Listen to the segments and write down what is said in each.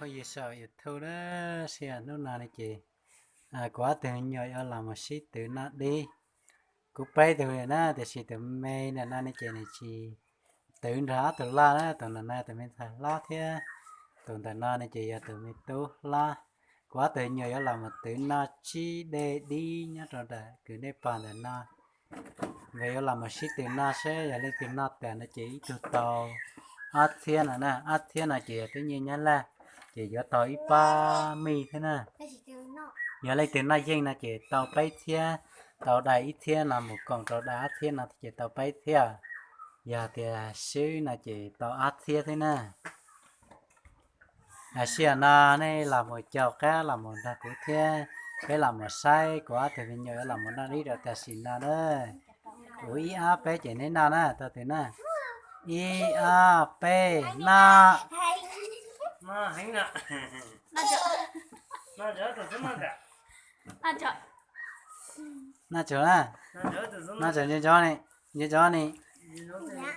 Ua yus saum YouTube na, sij hawm hnub no ne ces kuv ob tug me nyuam yuav los mus sib tw noj dib. Kuv peb tug li na, tiam sis tus me ntawm no ne ces nws tsis twv nrog ob tug loj na, tus ntawm no tus me ntxhais hlob thiab tus ntawm no ne ces yog tus me tub hlob. Kuv ob tug me nyuam yuav los mus twv noj tsib dej dib nyob rau ntawm kwv dej pog ntawm no. Nkawd yuav los mus sib tw noj seb yog leej twg noj tas no ces ib tug tau ob txhiab no na, ob txhiab no ces yog twb nyiaj Nyab Laj, ces yuav tau ib pob mij thiab na. Yog leej twg noj yeej no ces tau peb txhiab, tau dai ib txhiab no mus koom rau dai ob txhiab no ces tau peb txhiab. Yog tias swb no ces tau ob txhiab thiab na. Sij hawm no nej los mus caum qab los mus nrog kuv thiab peb los mus saib kuv ob tug me nyuam yuav los mus noj dib rau tam sim no na. Kuv ib ob peb ces neb noj na, tau twg na. Ib ob peb, noj. Noj tsuag na, noj tsuag ni, nco nco ni. Noj, noj tsuag,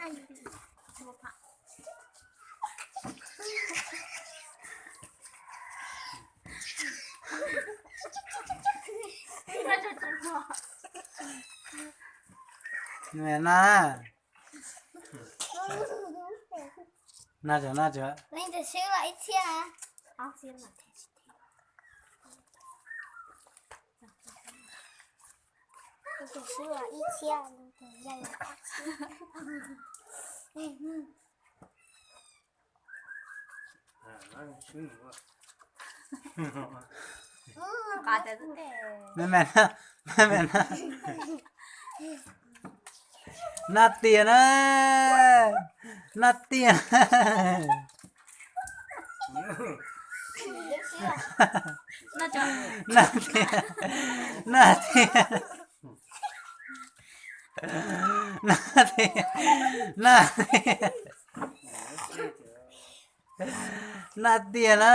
noj tsuag. Me me, me me, noj tiag na, noj tiag. Noj tiag, noj tiag, noj tiag, noj tiag, noj tiag na.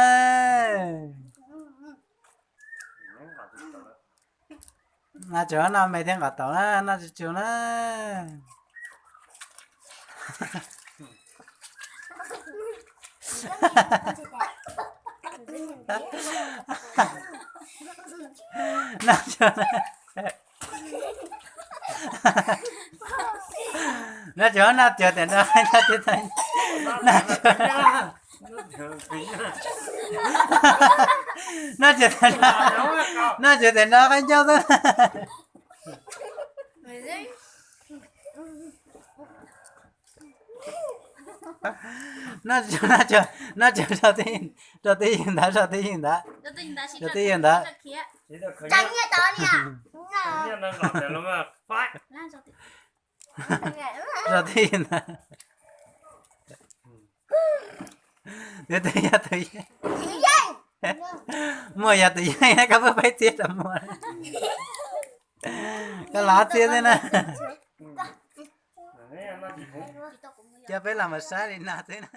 Noj tsuag, noj me thiab nqos taum na, noj tsuag tsuag na. Noj tsuag, noj tsuag, noj tsuag tes no, noj tsuag, noj tsuag tes no, noj tsuag tes no qaib ncauj xwb. Noj tsuag, noj tsuag, noj tsuag, rau twj ywm ntawd, rau twj ywm ntawd, rau twj ywm ntawd. Rau twj ywm ntawd. Twb twb yog tus yeej. Muaj yog tus yeej koj pub peb txiav rau muag. Koj los ob txiav xwb na. Coj peb los mus saib li no xwb na.